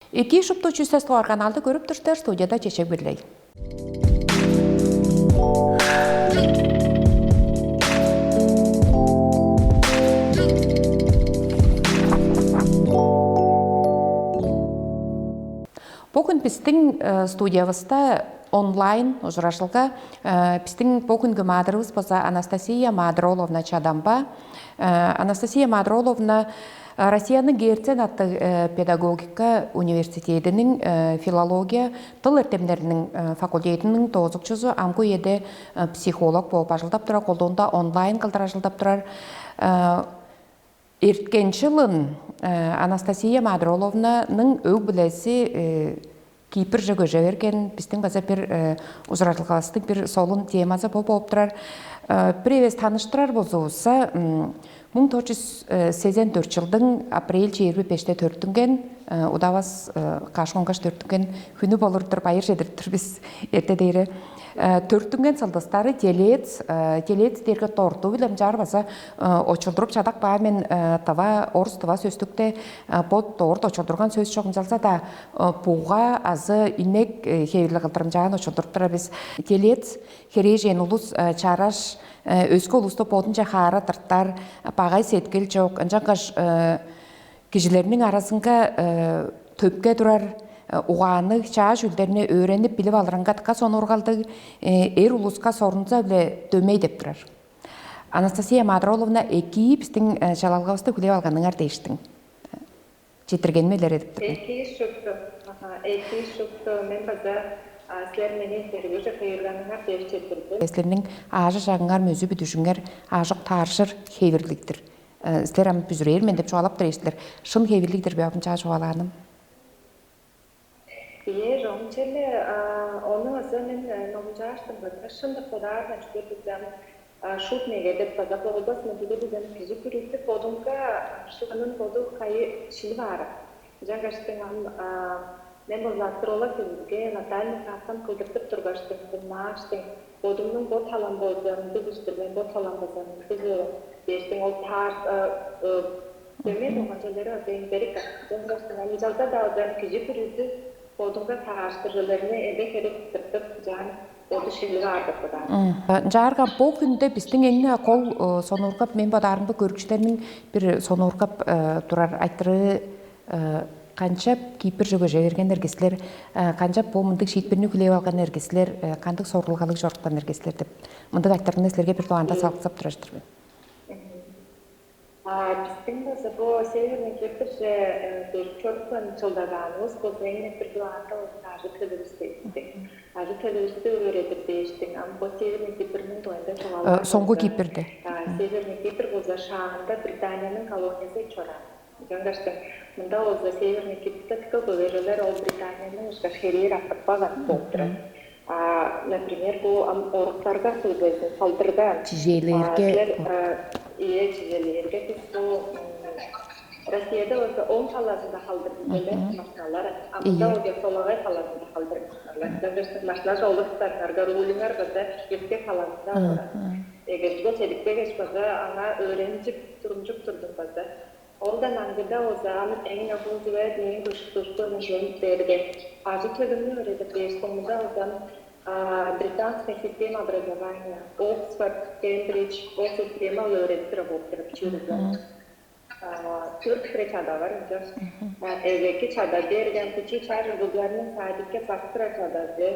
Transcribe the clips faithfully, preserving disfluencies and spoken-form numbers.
Эки шупту чүсес туар каналды көрүп турсуңар, студияда Чечек Бирлей. Бүгүн биздин э, студиябызда онлайн ужуражылга э, биздин бүгүнкү маадырыбыз болза Анастасия Маадыроловна Чадамба. Э, Анастасия Маадыроловна Россияның Герцен аттыг э, педагогика университетинин э, филология тыл эртемнериниң э, факультетинин тоозукчузу, амгы үеде э, психолог болуп ажылдап турар, колдуунда онлайн кылдыр ажылдап турар. Э, Эрткен чылын э, Анастасия Маадыроловнаның өг-бүлези э, Кипрже көже берген, биздин база бир э, ужуражылгавыстың бир солун темазы бо болуп турар. Э, Бир эвес таныштырар болзувусса, муң тос чүс сезен төрт чылдың апрель чээрби беште төрүттүнген, э, удавас э, каш онгаш төрүттүнген хүнү болур-дур, байыр чедирип тур бис эрте дээри. Э, Төрүттүнген сылдыстары телец, э, телец дээрге дорту билем чаар база э, очулдуруп чадак баа мен э, тыва орус тыва сөстүкте э, бо дорт очулдурган сөс чок, ынчалза-даа э, буга азы инек э, хевирлиг кылдырымчаан очулдуруп турар бис. Телец херээжен улус э, чараш э, өске улусту бодунче хаара тыртар, багай сеткил чок, ынчангаш э, кижилерниң аразынга э, төпке турар э, угаанныг чаа чүүлдерни өөренип билип алырынга дыка сонуургалдыг, э, эр улуска сорунза-биле дөмей деп турар. Анастасия Мадроловна экии биздин э, чалалгавысты хүлээп алганыңар дээштиң. Четиргенми илередип турган? Эки шупту. Аха, эки шупту. Мен база а, силер мени интервьюже кыйырганыңар дээш четирдим. Силерниң аажы чагыңар, мөзү бүдүжүңер аажок таарышыр хевирликтир. Э, Силер ам бүзүрээр мен деп чугаалап тур эштилер. Шын хевирликтир бе абынчаа чугаалааным? Ие, жоңчеле, ону аза мен номчааштым база шындык бодаардан чүге дизем, шут неге деп база болбас мындыг дизем кижи бүрүттү бодуңга шынын боду кайы шилип аара. Ынчангаштың ам мен база астролог кимге натальный картам кылдыртып тургаштың, дыңнааштың, бодумнуң бо талам болза, ындыг устур мен бо талам болза, ындыг болом. Дээштиң ол таар дөмей болган черлери оза эңдерик. Ынчангаштың ам ынчалза-даа оза кижи бүрүдү бодунга таарыштыржыларны эбе херек тыртып, жаан боду шилип аар деп бодаар. Ынчаарга бу хүндө биздин эң кол сонуургап мен бодаарымда көрүкчүлерниң бир сонуургап турар айтырыы, канчап Кипр жөгөже берген эргислер, канчап бу мындыг шиитпирни хүлээп алган эргислер, кандыг сорулгалыг чоруткан эргислер деп мындыг айтырыгны силерге бир дугаарында салгызап турар-дыр мен. Биздин база бу Северный Кипрже көрүп чорупкан чылдагаанывыс болза эң бир дугаарында ол ажы төлүбүс дээштиң. Ажы төлүбүстү өөредир дээштиң. Ам бу Северный Кипрниң дугайында чугаалаар. Соңгу Кипрде. Северный Кипр болза шаанда Британияның колониясы чораан. Ынчангаштың мында болза Северный Кипрде тыка көөрелер ол Британияның ышкаш херээр артып калган болуп турар. А, например, бу ам оруктарга кылбайсың, салдырга. Чижээлээрге. Силер ие чижээлээрге бис бу Россияда болза он талазында халдыр билелер машиналар. А мында болза солагай талазында халдыр машиналар. Ынчангаштың машинаже олуруптарыңарга рулиңер база өске талазында болар. Эгерде чедип келгеш база аңаа өөренчип, турумчуп турдум база. Ол-даа маңгыда озаан эң агыл чүве мээң көшүктүрүпкөн ужун берген. Ажы төлүмнү өөредип бээштиң мында озан британская система образования, Оксфорд, Кембридж, ол система ол өөредип тура болуп турат чүүрүлген. Төрт хире чада бар ынчаш. Эвеки чада берген кучу чар уругларның садикке баксыра чадады.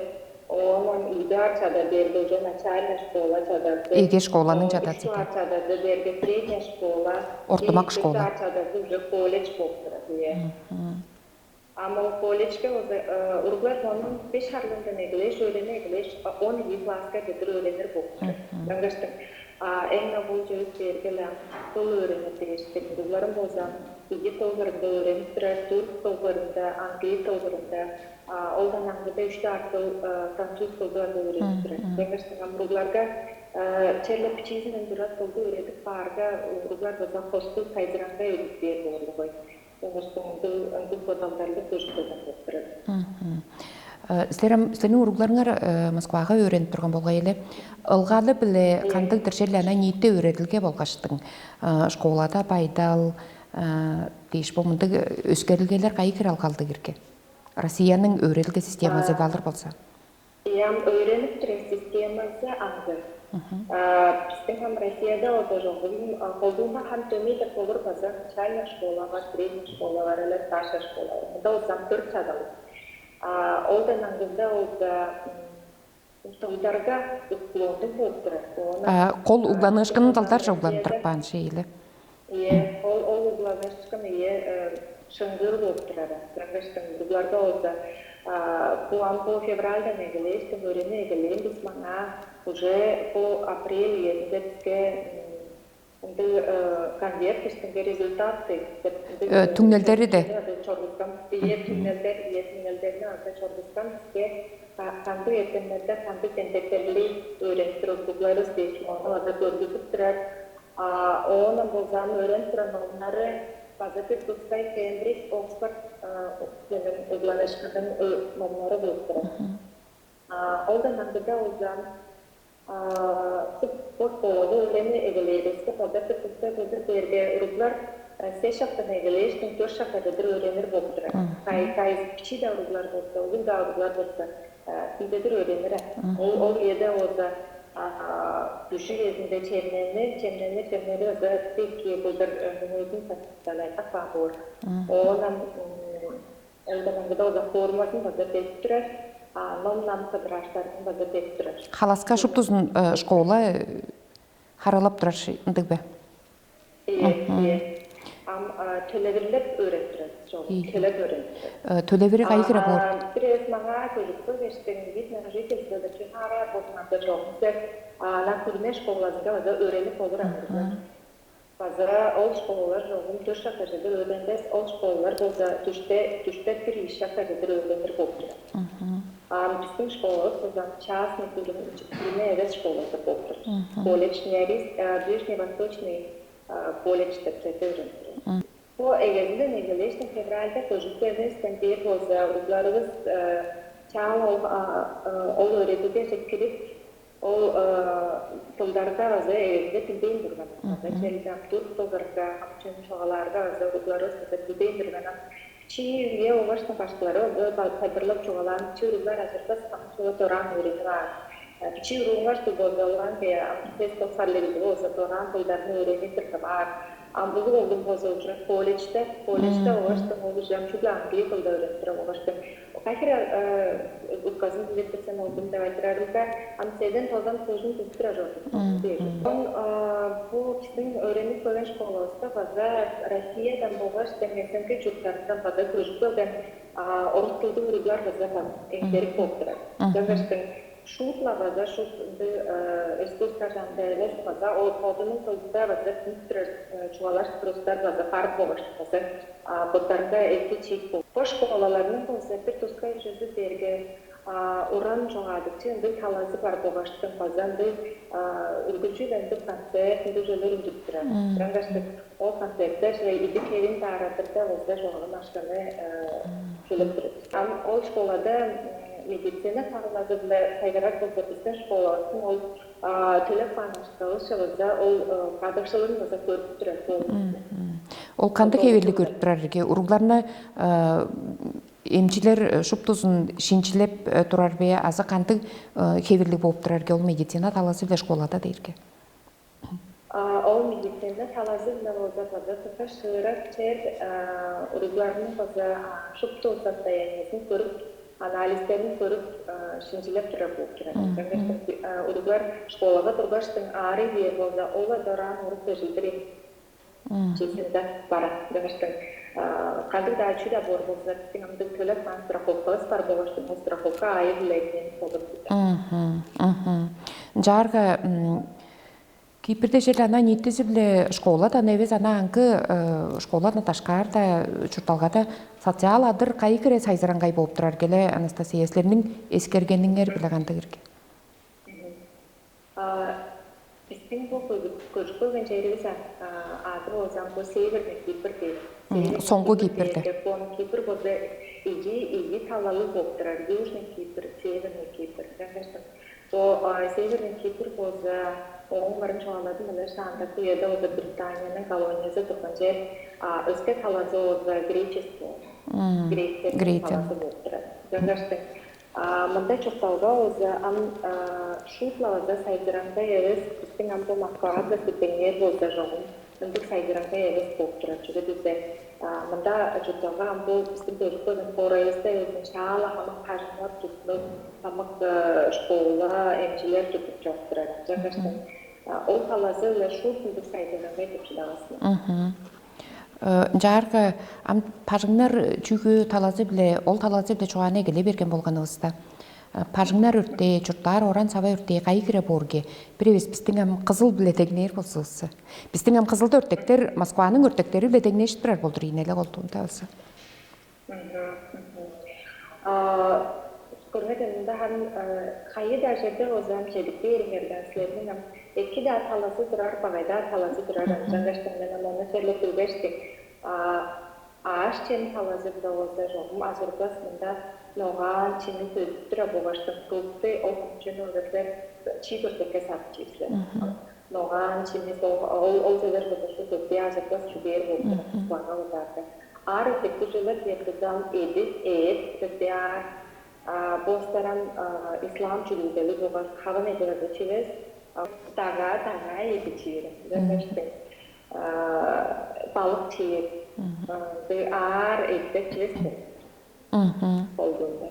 Оон үйдө ар чада берди уже начальная школа чадады. Эге школаның чадады. Чада берди средняя школа. Ортомак школа. Ар чадады уже колледж болуп турат. Ие. Ам ол колледжге уруглар сонун беш харлыындан эгелээш, өөрени эгелээш, он ийи класска чедир өөренир болуп турат. Ынчангаштың эң агыл чөбүс бээрге-ле ам тыл өөренир дээштик. Уругларым болза ийи тыл кырында өөренип турар, түрк тыл кырында, англи тыл кырында. Ол да аңгыда үштү артыл француз кылдыбар деп өөредип турар. Дегерсиң ам уругларга черле бичиизинден турат кылды өөредип баарга уруглар база хостуг тайзыраңга өдүп бээр боор болгой. Дегерсиң ындыг ындыг бодалдарлы көжүп келген болуп турар. Силер силерниң уругларыңар Москвага өөренип турган болгай эле. Ылгалы биле кандыктыр черле ана ниитте өөредилге болгаштың школада байдал дээш бо мындыг өскерилгелер кайы кире алгалдыг ирге? Россияның өөредилге системазы балыр болза. Ям өөренип турар системазы аңгы. Биздин хам Россияда ода жогум колдуунга хам дөмей деп болур база начальная школага, средняя школага, или старшая школага. Мында узам төрт чадалык. Олдан аңгында ода тылдарга уклондуг болуп турар. Кол угланыышкынын тылдар же угланып турупкан шейле. Ийе, ол ол угланыышкын ийе шыңгыыр болуп турар. Ыраңгыштың угларга болза бу ам бу февральдан эгелээштен өөрени эгелээн бис маңаа уже бу апрель үезинде биске ындыг конверт иштинге результаты деп ындыг түңнелдери де чоргузган ийе түңнелдер ийе түңнелдерни анда чоргузган биске кандыг эртемнерде кандыг дендектерли өөренип туруп угларыс дээш ону ада көргүзүп турар. Оон болза ам өөренип турар номнары база бир тускай Кембридж, Оксфорд угланыышкынның номнары болуп турар. Ол да ындыгда болза бо школага өөрени эгелээривиске база бир тускай кылдыр берге уруглар сес шактан эгелээштиң төрт шакка чедир өөренир болуп турар. Кайы кайы бичии-даа уруглар болза, улуг-даа уруглар болза, кимдедир өөренир. Ол ол үеде болза дүжү кезинде чемнени, чемнени, чемнери база тик кылдыр мүнөзүн сакталайдак баар боор. Оон ам элдемеңгиде ода формасын база берип турар, ном нам кыдырааштарын база берип турар. Халаска шуптузун школа харалап турар ындыг бе? Ие, ие. Ам төлевирлеп өөредип турар. Жок, төлеп өөредип турар. Төлевири кайы хире боор? Бир эвес маңаа көжүп көргештен вид на жительство деп чүнү араар болзуңарда жок. Силер ана күрүне школаларында база өөренип болур амыргы. База ол школалар жогум төрт шакка чедир өөренбес, ол школалар болза дүште дүште бир ийи шакка чедир өөренир болуп турар. Ам биздин школабыз болза частный күрүне эвес школалар болуп турар. Колледж Нярис, Ближний Восточный колледж деп черде өөренип турар. Бо эгезинден эгелээштен февральда көжүп келдивистен бээр болза уругларыбыз чаал ол ол өөредилгеже кирип ол тылдарга база эгезинде билбейн турган. База черле ам туруп кылдырга, ам чүн чугаалаарга база уругларыбыс база билбейн турган. Ам бичии үе болгаш башкылары база тайылбырлап чугаалаан, бичии уруглар ажырбас, ам чугула дораан өөренип аар. Бичии урууңар суг болза, улаан бе, ам сес тос харлыг болза, дораан дылдарны өөренип турдугаар. Ам улуг оглум болза уже колледжде, колледжде огаштың ол уже ам чүгле англий дылда өөренип турар огаштың. Кайхыр утказын билип турсам, оглум деп айтырарымга, ам седен тозан кужун билип турар жок. Он бу биздин өөренип келген школабызда база Россиядан болгаш демесенки чурттарындан база көжүп келген орус тылдыг уруглар база эңдерик болуп турар. Жагыштың шуут-ла база шуут ынды өскүс кажанда эвес база ол бодунуң кылдыда база күнүп турар чугаалаш турустар база бар болгаш база боттарында эки чиик болуп. Бо школаларның болза бир тускай чүзү берге уран чугаадыкчы ындыг талазы бар болгаштың база ындыг үргүлчү ындыг концерт ындыг чөлөр үндүрүп турар. Ыраңгаштык ол концерттер идик хевин даарадырда болза чугаалам ашканы чүлүп турар. Ам ол школада медицина сагылазы-биле сайгарар болза, биздин школабыстың ол төлеп каан акшалышывызда ол кадыкшылын база көрүп турар болуп. Ол кандыг хевирлиг көрүп турар эрге? Уругларны эмчилер шуптузун шинчилеп турар бе азы кандыг хевирлиг болуп турар эрге? Ол медицина талазы-биле школада дээрге. Ол медицина талазы-биле болза база тыка шыырак чер уругларның база шупту состояниесин көрүп, анализтерин көрүп шинчилеп турар болуп турар. Уруглар школага тургаштың аарый бээр болза, ол-ла дораан уруп бежилдир чизинде бара. Дыгыштың кандыг-даа чүү-даа боор болза, биздин ындыг төлеп каан страховкабыз бар болгаштың, ол страховка аайы-биле болур. Жаарга Кипрде черле ана ниитизи-биле школада ана эвес ана аңгы школада дашкаарда чуртталгада социал адыр кайы кире сайзыраңгай болуп турар келе Анастасия силерниң эскергениңер биле кандыг ирги? Биздин бу көжүп келген черибиз ады болза бу Северный Кипр дейт. Соңку Кипрде. Кипр болза ийи ийи талалыг болуп турар. Южный Кипр, Северный Кипр. Бо Северный Кипр болза ооң барын чугааладым эле шаанда бу жерде болза Британиянын колониясы турган жер, а өске талазы болза греческий. Гректердин Греция. Талазы болуп тур. Ынчангаштың мында чуртталга болза ам шуут-ла база сайзыраңгай эвес, бистиң ам бо Москвага-даа септеңнээр болза чогум ындыг сайзыраңгай эвес болуп турар. Чүге дизе мында чуртталга ам бо бистиң көрүп көрген хоорайывыста эвес, шаала хамык бажыңнар туттунуп, хамык школа, эмчилер тудуп чоруп турар. Ынчангаштың ол талазы-ла шуут ындыг сайзыраңгай деп шыдавас мен. Ынчаарга ам бажыңнар чүгү талазы-биле, ол талазы-биле чугааны эгелей берген болганывыста, бажыңнар өртээ, чурттаар оран-сава өртээ кайы хире боорге, бир эвес бистиң ам Кызыл-биле деңнээр болзувусса. Бистиң ам Кызылда өртектер Москваның өртектери-биле деңнежип турар болдур ийин эле колдуунда болза. Көрүңер, мында ам кайы-даа черде болза ам чедип бээриңерден, силерниң ам эки-даа талазы турар, багай-даа талазы турар. Ынчангаштың мен ам ону черле билгештиң, аъш-чем талазы-биле болза чогум ажырбас, мында ногаан, чимис өзүп турар болгаштың, көктү ол хомчену олар чиик өртекке садып чиир силер. Ногаан, чимис, ол ол чүвелер болза шуут өртээ ажырбас чүгээр болуп турар, Москвага базаарда. Аар өртектиг чүвелер дээрге ам эдис, эът, өртээ аар. Бостаран ислам чүдүлгелиг болгаш хаван эдип чивес, дагаа, дагаа эдип чивер. Ынчангаштың балык чивес, аар эдип чивес болдуунда.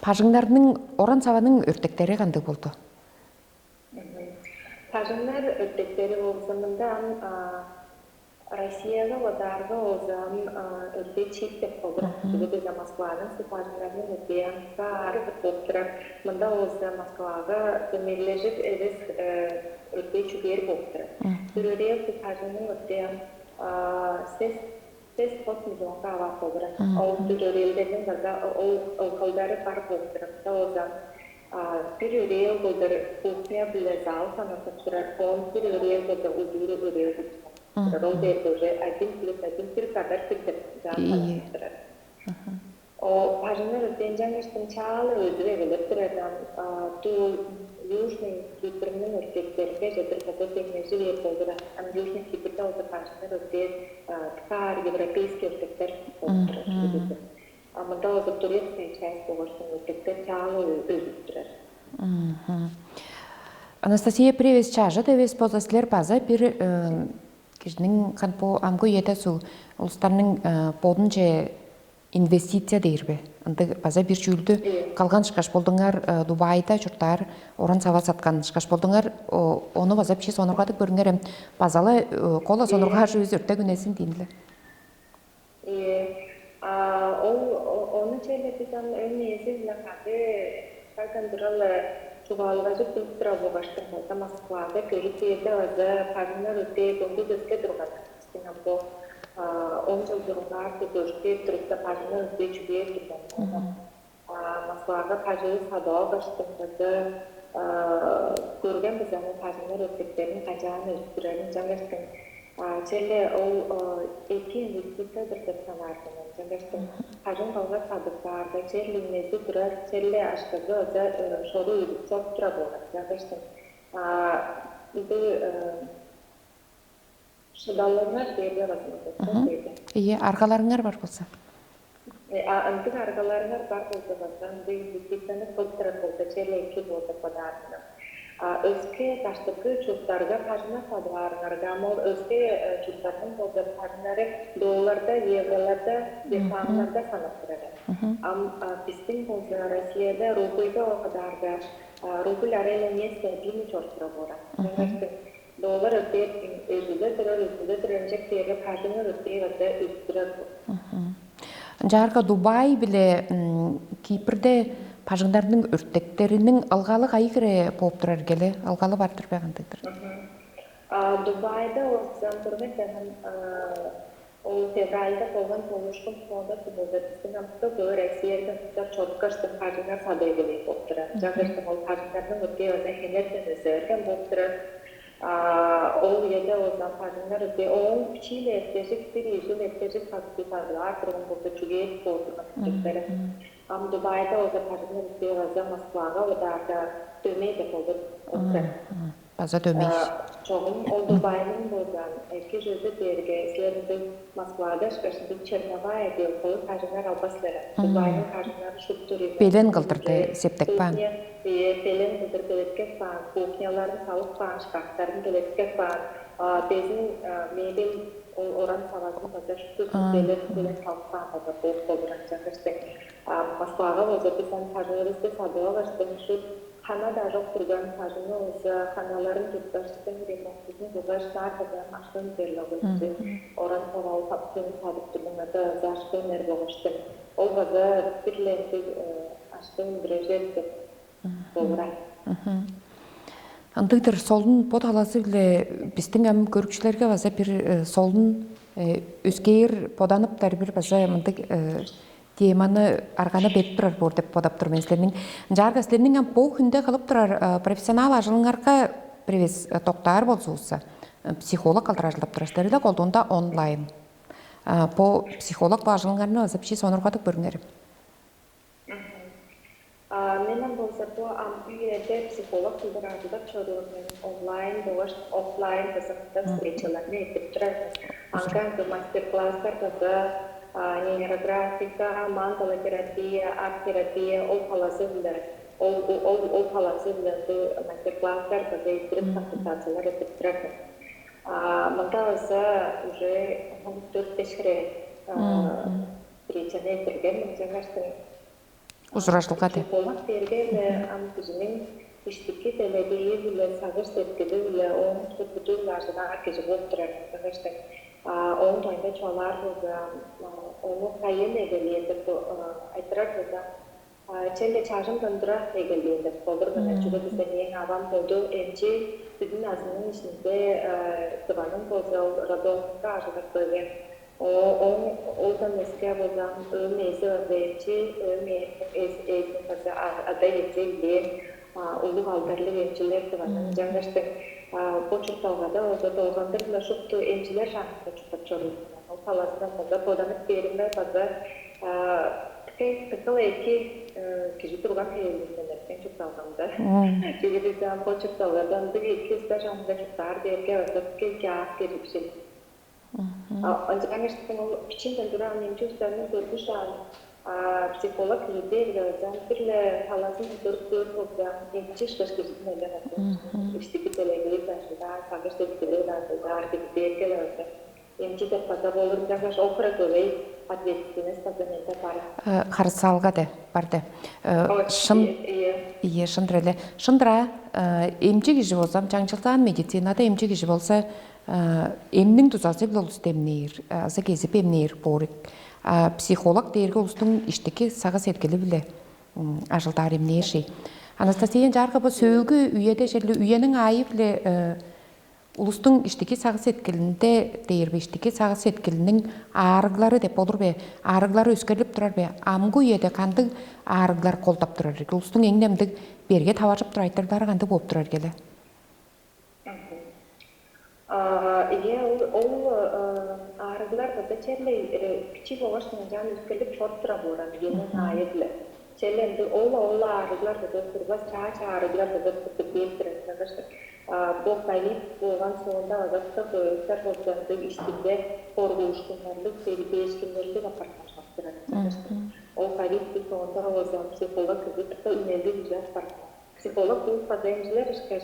Бажыңнарның, оран-саваның өртектери кандыг болду? Бажыңнар өртектери болза, мында ам Россияга бадаарга болза ам өртээ чиик деп болур. Чүге дээрге Москваның бажыңнарының өртээ ам баары болуп турар. Мында болза Москвага дөмейлежип эвес өртээ чүгээр болуп турар. Бир өрээл бажыңның өртээ ам сес сес-тос миллионга авап болур. Ол төрелдерниң база ол ылгалдары бар болуп турар. Мында болза бир өрээл кылдыр кухня биле зал санаттып турар, оон бир өрээл кылдыр удууру өрээл кылдыр санаттып турар. Ол дээрге уже один плюс один бир кадар бир деп зал санаттып турар. О, бажыңнар өртээн чаңгыштың чаалы өзүп эгелеп турардан, дуу Южный Кипрниң өртектеринге чедир кызыл деңнежи бээр болур. Ам Южный Кипрде болза бажыңнар өртээр ткаар европейский өртектер болуп турар. А мында болза турецкая часть болгаштың өртектер чаалы өзүп турар. Анастасия, бир эвес чажыт эвес болза, силер база бир кижиниң кан бо амгы үеде сул улустарның бодунче инвестиция дээр бе? Ындыг база бир чүүлдү калган ышкаш болдуңар, Дубайда чурттаар оран сава саткан ышкаш болдуңар, ону база биче сонургадып көрүңер эм. База-ла кола сонургааш үс өртек үнезин дииниле. Ийе. А ол ону черле бис ам өң ээзи-биле кады шагдан тура-ла чугаалгажып туруп турар болгаштың база Москвага келип бээрде база бажыңнар өтээ көңгүс өске турган. Бистиң ам бо он чыл бурунгаар көдөрүп кээп турупта бажыңнар өтээ чүгээр турган. Москвага бажыы садып алгаштың база көрген бис аны бажыңнар өттектерин кажаан өстүрерин жаңгаштың черле ол эки инвестициядыр деп санаар мен. Жаңгаштың бажың балга садып баарда черле инези турар, черле аштырды оза шору үлүп чоп тура болар. Жаңгаштың ынды шыдалыңар берге базыңар болса берге. Ие, аргаларыңар бар болса. А ындыг аргаларыңар бар болза база ындыг инвестицияны кылып турар болза черле эки болза бадаартындан. А өске даштыкы чурттарга бажыңнар садып аарыңарга, ам ол өске чурттарның болза бажыңнары долларда, евроларда, бирпааннарда санап турар. Ам бистиң болза Россияда рубльга ылгадаарга, рубль арай-ла не стабильный чоруп тура боор. Ынчангаш доллар өтээр, өзүлде турар, өзүлде турар, ынчап дээрге бажыңы өтээ база өстүрер. Ынчаарга Дубай биле Кипрде бажыңдарның өртектериниң ылгалы кайы хире бооп турар келе? Ылгалы бар-дыр бе, кандыг-дыр? Дубайда ол замдыргы жанын ол февральда болган болушкун соонда тывылдыр биздин амтык Россиядан туттар чорупкаштын бажыңнар садай белек болуп турар. Жагыштың ол бажыңнарның өтээ база хенертен өсө берген болуп турар. Ол үеде ол зампажыңнар өтээ ооң бичииле эртежик, бир ийи жыл эртежик садып садылаар турган болза чүгээр болдурган. Ам Дубайда ол зампажыңнар өтээ база Москвага удаарда дөмей деп болур. Болуп турар. Аза дөмей. Чогум ол Дубайның болза эки чөзү дээрге силер ындыг Москвада ышкаш ындыг черновая отделкалыг хажыңнар албас силер. Дубайның хажыңнары шупту ремонт. Белен кылдырды септек баан. Кухня, э, белен кылдыр белеткеп баан, кухняларын салып баан, шкафтарын белеткеп баан, а, безин, а, мебель, ол оран савазын база шупту белен белен салып баан база бооп болур ынчангаш дег. А, Москвага болза бис ам хажыңывысты садып алгаш дег шут хана-даа чок турган хажыны болза ханаларын туткаш дег ремонтузун кылгаш наар база ам аштан берлогуйду. Оран савал саптыын садып турган ада база аштан эр болгаш дег. Ол база бир-ле ындыг аштан бирежет деп болур. Ындыг-дыр, солун бо талазы-биле бистиң ам көрүкчүлерге база бир э, солун э, өскээр боданыптар бир база мындыг э, теманы арганы берип турар боор деп бодап тур мен силерниң. Ынчаарга силерниң ам бо хүндө кылып турар э, профессионал ажылыңарга бир эвес э, доктаар болзувусса, э, психолог кылдыр ажылдап турар силер эле колдуунда онлайн. А, бо психолог бо ажылыңарны база бичии сонургадып көрүңер. Мгм. А, мен ам болза бо ам үй-эде психолог кылдыр ажылдап чоруур мен онлайн болгаш офлайн база мында встречаларны эртип турар мен. Аңгы-аңгы мастер-класстар база а, нейрографика, мандала терапия, арт терапия ол талазы-биле ол ол ол талазы-биле ындыг мастер-класстар база эрттирип консультациялар эртип турар мен. А, мында база уже төрт-беш хире а, встречаны эрттирген мен жаңаштың. Ужуражылга деп. Болмак берген ам кижиниң иштики делегейи-биле, сагыш сеткили-биле ооң тургудуун ажылаар кижи болуп турар. Ынчангаш ооң дугайында чугаалаар болза, ону кайын эгелээр деп айтырар болза, чемге чажымдан тура эгелээр деп болур мен. Чүге десе мээң авам болду эмчи, бүдүн азының ишинде дыванын болза ол роддомунга ажылдап келген. Оон оон оолдан эске болза, өөм ээзи бар бээрчи, өөм ээзин база ада-иези илээн улуг алдарлыг эмчилер деп анан ынчангаштың бо чуртталгада болза долгандыр-ла шупту эмчилер шаанында чурттап чоруур. Ол талазындан база боданып кээримде база тыкыл эки кижи турган хевелден эрткен чуртталгамда. Чүге дээсе бо чуртталгада ындыг эки стаж шаанында чурттаар дээрге база тыкыл чаас кежикшил. Ынчангаш ол бичиинден тура эмчи улустарның көргүс шаан психолог кижи дээрге ынчан бир-ле талазын көрүп көөр болза, эмчи ышкаш кижидин эле иштики делегейи дажылдаар, сагыш сеткили дажылдаар кижи дээрге эле эмчи деп база болур. Ынчангаш ол кыра көбей ответственность база менде бар. Харысалга де бар де. Шын. Ие, шындыр эле. Шындыра эмчи кижи болзам, жаңчылдаан медицинада эмчи кижи болза, эмниң дузазы-биле улусту эмнээр азы кезип эмнээр боорик. А психолог дээрге улустуң иштики сагыш эргили-биле ажылдаар эмнээр шей. Анастасия, ынчаарга бо сөөлгү үеде черле үениң аайы-биле улустуң иштики сагыш эргилинде дээрби иштики сагыш эргилиниң аарыглары деп болур бе? Аарыглары өскерлип турар бе? Амгы үеде кандыг аарыглар колдап турар ирги? Улустуң эң немдиг берге таваржып турар айтырлары кандыг болуп турар келе? Ийе, ол аарыглар база черле бичии болгаш ынчаан өскерлип чоруп тура боор ам, ийениң аайы-биле. Черле ындыг ол ол аарыглар база турбас, чаа-чаа аарыглар база тыптып кээп турар. Ынчангаш бо ковид болган соонда база тык ыыттар болза ындыг иштинде коргуушкуннарлыг, дегидээшкиннерлиг апарган турар. Ол ковид соонда болза психолог кызы тыка үнелиг ужаап барган. Психолог улус база эмчилер ышкаш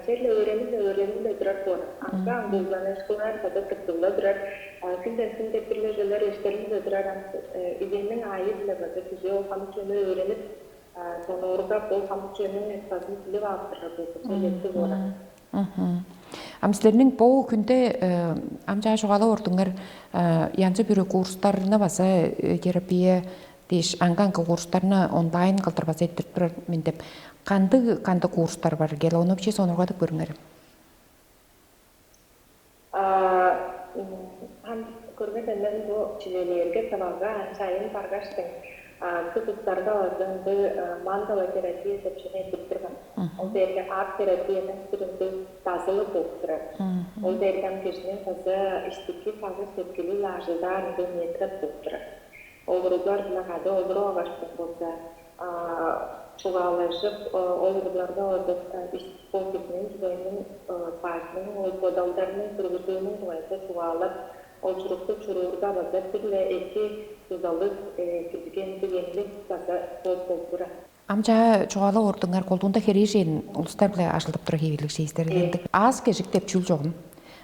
черле өөренип-ле, өөренип-ле турар боор. Аңгы аңгы улганы школаар база тыктыгла турар. Күнден күнде бир-ле чүвелер эштеринде турар. Ам ийениң аайы-биле база кижи ол хамык чүвени өөренип, сонуургап, ол хамык чүвениң базын билип ааптырар болза, чүвелерди боор. Ам силерниң бо хүнде ам чаа чугаалап ордуңар, янзы бүрү курстарны база терапия дээш аңгы-аңгы курстарны онлайн кылдыр база эрттирип турар мен деп. Кандыг кандыг курстар бар кел, ону биче сонургадып көрүңер. Ам көргөден мен бу чүвелээрге тывалга чайын баргаштың кыз уттарга база ынды мандала терапия деп чүвени эрттирип турган. Ол дээрге арт терапияның бир ындыг дазылы болуп турар. Ол дээрге ам кижиниң база иштики сагыш сеткили ажылдаар ындыг метод болуп турар. Олуруглар-биле кады олуруп алгаштың болза, чугаалажып, ол уругларга ол бо кижиниң дугайының, бажының, ол бодалдарының тургузуунуң дугайында чугаалап, ол чурукту чуруурга база бир-ле эки дузалыг, киргенди эмниг база бооп болдура. Ам чаа чугаалап ордуңар, колдуунда херээжен улустар-биле ажылдап тура хевирлиг шээстердендик. Аас кежик деп чүүл чогум.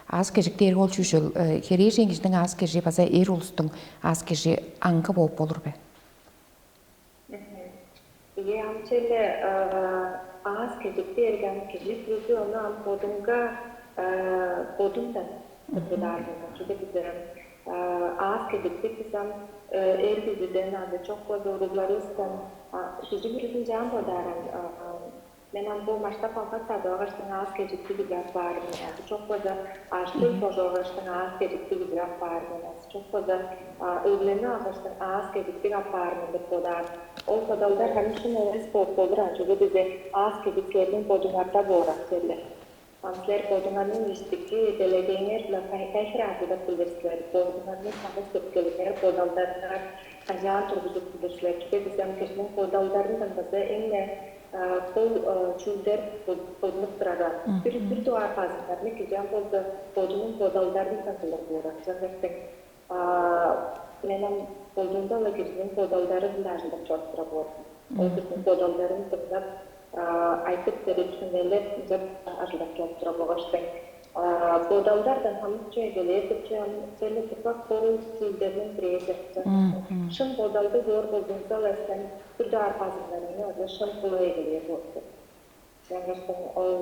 Аас кежик дээрге ол чүүшел, херээжен кижиниң аас кежи база эр улустуң аас кежи аңгы бооп болур бе? Ийе, ам черле аас кежик дээрге ам кижи бүрүзү ону ам бодунга, бодундан тыпыдаар болган. Чүге дизерем, аас кежикти бис ам эр кижиден азы чок болза уругларывыстан, кижи бүрүзүн чаан бодааран, мен ам бо маштап алгаш садып алгаштың аас кежиктиг кижи апаар мен, азы чок болза аштын божуп алгаштың аас кежиктиг кижи апаар мен, азы чок болза өгленип алгаштың аас кежиктиг апаар мен деп бодаар. Ол бодалдар харын шын эвес бооп болур, а чүге дизе аас кежик силерниң бодуңарда боор ак черле. Ам силер бодуңарның иштики делегейиңер-биле кайы хире ажылдап билир силер? Бодуңарның сагыш-сеткилиңер, бодалдарыңар кажаан тургузуп билир силер? Чүге дизем, кижиниң бодалдарындан база эң-не кол чүүлдер бодунуп турар. Бир бир дугаар базыннарны кижи ам болза бодунуң бодалдарындан билир боор. Ынчангаш мен ам болдуунда-ла кижиниң бодалдары-биле ажылдап чоруп турар боор. Ол кижиниң бодалдарын дыңнап, айтып берип, сүмелеп, ынчап ажылдап чоруп турар болгаштың, бодалдардан хамык чүве келээр деп чүве ам черле тыпак боор чүүлдерниң бирээзи. Шын бодалдыг боор болзуңза-ла, сен бир дугаар базыннарыңны азы шын кылып эгелээр болур. Ынчангаштың ол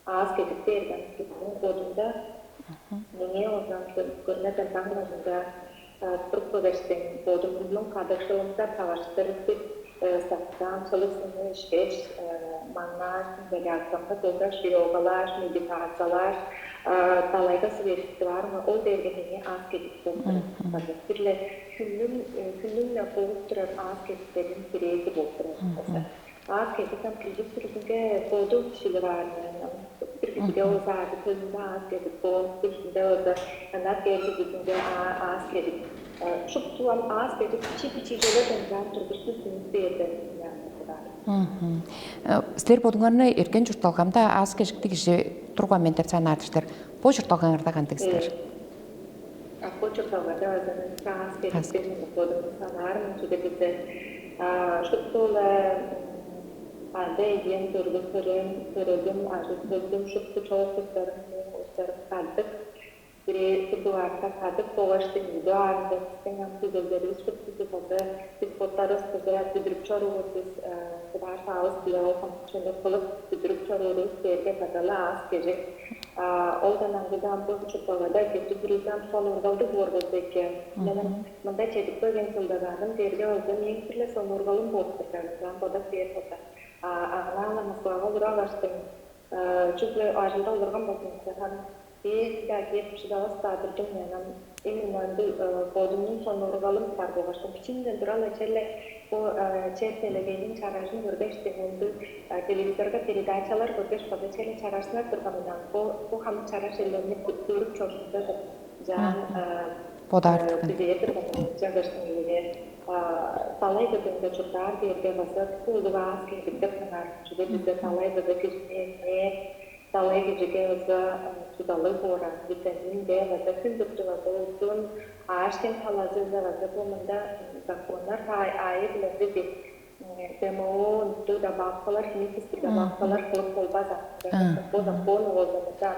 аас кедип бээрден кижиниң бодунда меңээ олзаан көрнеден даң бажында туруп кылгаштың, бодумнуң кадыкшылымга таварыштыр бир сактаан чылыг сынны ишкеш, маңнааш, интеллиакциямга болгаш йогалааш, медитациялааш, далайга сибериктип аарымга, ол дээрге меңээ аас кедип болуп турар. База бир-ле хүннүң хүннүң-не болуп турар аас кедиктериниң бирээзи болуп турар. Аас кедик ам кижи бүрүзүнге боду шилип аар. Бир кижиге болза аажы төлүнде аас кедик, боон бүрүзүнде болза ынак эр кижизинге аас кедик. Шупту ам аас кедик бичии бичии чүвелерден ынчаан тургустуг сүмүп бээрден ынчаан тургудар. Силер бодуңарны эрген чуртталгамда аас кежиктиг кижи турган мен деп санаар силер. Бо чуртталгаңарда кандыг силер? Акпочурталгада азының чаас кедиктен бодумну санаарым, чүге дээрге шупту-ла ада-ием, көргүзүрүм, көрөгүм, ажыл-төлүм, шупту чоок кыстарым, мээң улустарым кадык. Бирээ бир дугаарында кадык болгаш, ийи дугаарында бистиң ам күзелдеривис шуптузу база бис боттарывыс кызырап бүдүрүп чоруур бис, кудаар саавыс биле ол хамык чүвени кылып бүдүрүп чоруурувус дээрге база-ла аас кежик. Ол-даа аңгыда ам бо чуртталгада кижи бүрүзү ам сонуургалдыг боор болза эки. Мен мында чедип келген чылдагааным дээрге болза мээң бир-ле сонуургалым болуп турар, ам бодап бээр болза. Аңаа-ла Москвага олура алгаштың, чүгле ажылда олурган болзумза, ам бээр-даа кээп шыдавас-даа турдум мен. Ам именно ындыг бодумнуң сонуургалым бар болгаш, бичиимден тура-ла черле бо чер делегейниң чаражын көргештиң, ындыг телевизорга передачалар көргеш, база черле чарашсынар турган мен. Бо бо хамык чараш черлерни көрүп чорзумза деп, жаан бодаар турган. Билээр турган мен, ынчангаштың меңээ далай кырдыында чурттаар дээрге база улуг аас кедик деп санаар. Чүге дээрге далай база кижини эмнээр, далай кижиге база тудалыг боор, витамин Д база, хүн бүрүзү база улуттуун аъш-чем талазы-биле база бо мында законнар аайы-биле дег ГМО, ындыг добавкалар, химический добавкалар кылып болбас. Бо закон ол мында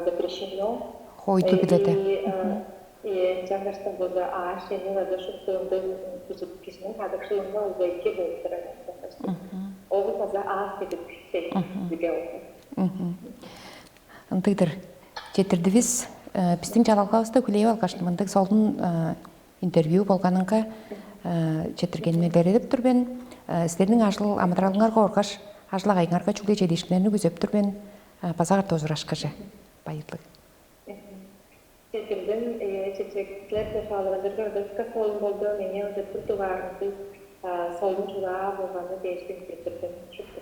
запрещено. Хойду биледе. Ынчангаштан болза аъш-чемни база шупту ындыг кижиниң кадыкшылынга ол эки болуп турар. Ол база аас кедик бизге ол. Ындыг-дыр. Четтирдивис. Бистиң чалалгавысты хүлээп алгаш, мындыг солун интервью болганыңга четтиргенимни илередип тур мен. Силерниң ажыл амыдыралыңарга оргаш, ажыл-агайыңарга чүгле чедиишкиннерни күзеп тур мен. База катап ужурашкыже. Байырлыг. Четтирдим, чечек. Силер чалалгаңарга өске солун болду, меңээ ынча бир дугаарында солун чугаа болганы дээштиң четтирдим. Шупту